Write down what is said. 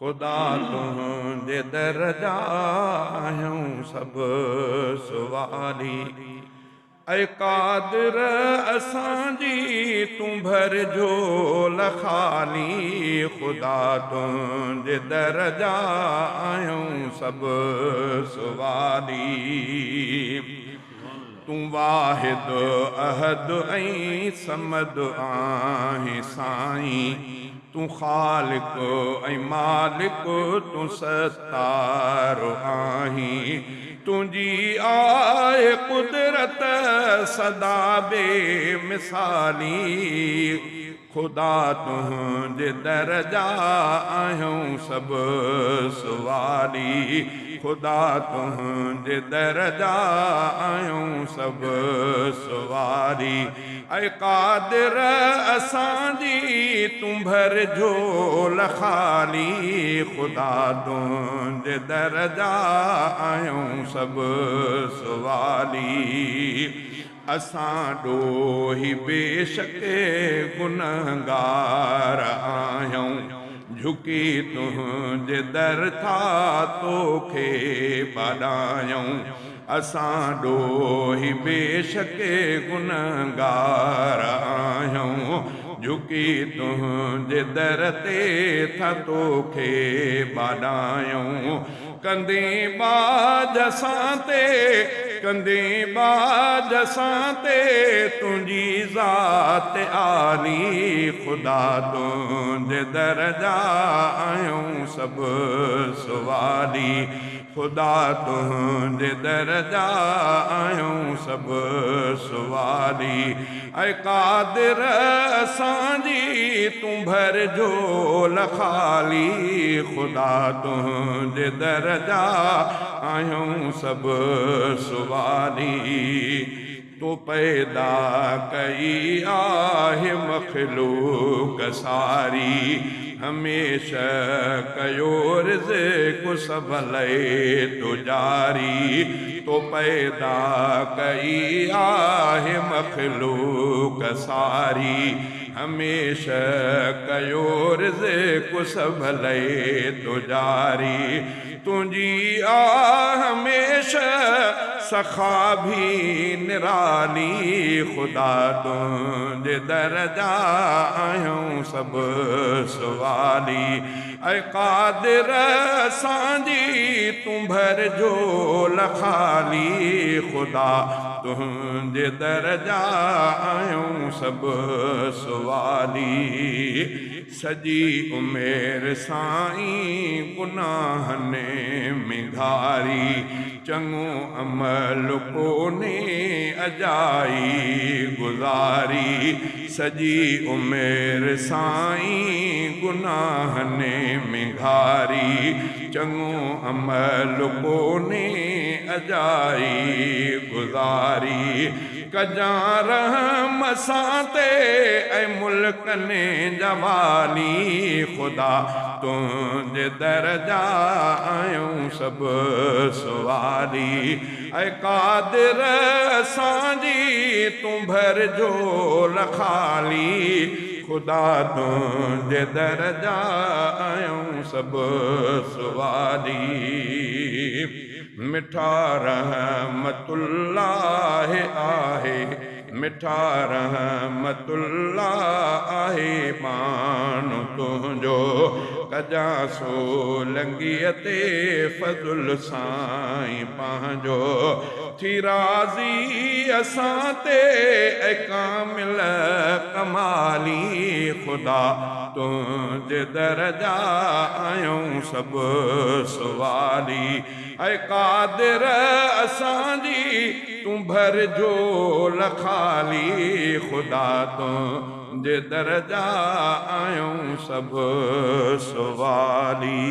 ख़ुदा तुंहिंजे दर जा आहियूं सभु सुवाली। ऐ क़ादिर असांजी तूं भर झोल ख़ाली। ख़ुदा तुंहिंजे दर जा आहियूं सभु सुवाली। तूं वाहिद अहद ऐं समद आहीं साईं। तूं ख़ालिक ऐं मालिक तूं सतार आहीं। तुंहिंजी आहे कुदरत सदा बेमिसाली। ख़ुदा तुंहिंजे दर जा आहियूं सभु सुवाली। ख़ुदा तुंहिंजे दर जा आहियूं सभु सुवाली। ऐ क़ादिर असांजी तूं भर झोल ख़ाली। ख़ुदा तुंहिंजे दर जा आहियूं सभु सुवाली। असां ॾोही बेशक गुनहगार आहियूं। झुकी तुंहिंजे दर था तोखे बॾायूं। असां ॾोही बेशक गुनहगार आहियूं। झुकी तुंहिंजे दर ते था तोखे बॾायूं। कंदे बाज असां ते, कंदे बाज असां ते तुंहिंजी ज़ात आली। ख़ुदा तुंहिंजे दर जा आहियूं सभु सुवाली। ख़ुदा तुंहिंजे दर जा आहियूं सभु सुवाली। ऐ क़ादिर असांजी तूं भर झोल ख़ाली। ख़ुदा तुंहिंजे दर जा आहियूं सभु सुवाली। तो पैदा कई आहे मख़लूक सारी। हमेशा कयो रिज़्क़ सभ लाइ तो जारी। तो पैदा कई आहे मख़लूक सारी। हमेशा कयो रिज़्क़ सभ लाइ तो जारी। तुंहिंजी आ हमेशा सखा भी निराली। ख़ुदा तुंहिंजे दर जा आहियूं सभु सुवाली। ऐ क़ादिर असांजी तूं भर झोल ख़ाली। ख़ुदा तुंहिंजे दर जा आहियूं सभु सुवाली। सॼी उमेर साईं गुनाहनि में घारी। चङो अमल कोन्हे अजाई गुज़ारी। सॼी उमेर साईं गुनाहनि में घारी। चङो अमल कोन्हे अजाई गुज़ारी। कजां रहम असां ते ऐं मुल्कनि जा वाली। ख़ुदा तुंहिंजे दर जा आहियूं सभु सुवाली। ऐ क़ादिर असांजी तूं भर झोल ख़ाली। ख़ुदा तुंहिंजे दर जा आहियूं सभु सुवाली। मिठा रहमतुल्लाह आहे, मिठा रहमतुल्लाह आहे मान तुंहिंजो। कजां सोलंगीअ ते फज़ुल साईं पंहिंजो। थी राज़ी असां ते ऐ कामिल कमाली। ख़ुदा तुंहिंजे दर जा आहियूं सभु सुवाली। ऐ क़ादिर असांजी तूं भर झोल ख़ाली। ख़ुदा तुंहिंजे दर जा आहियूं सभु सुवाली।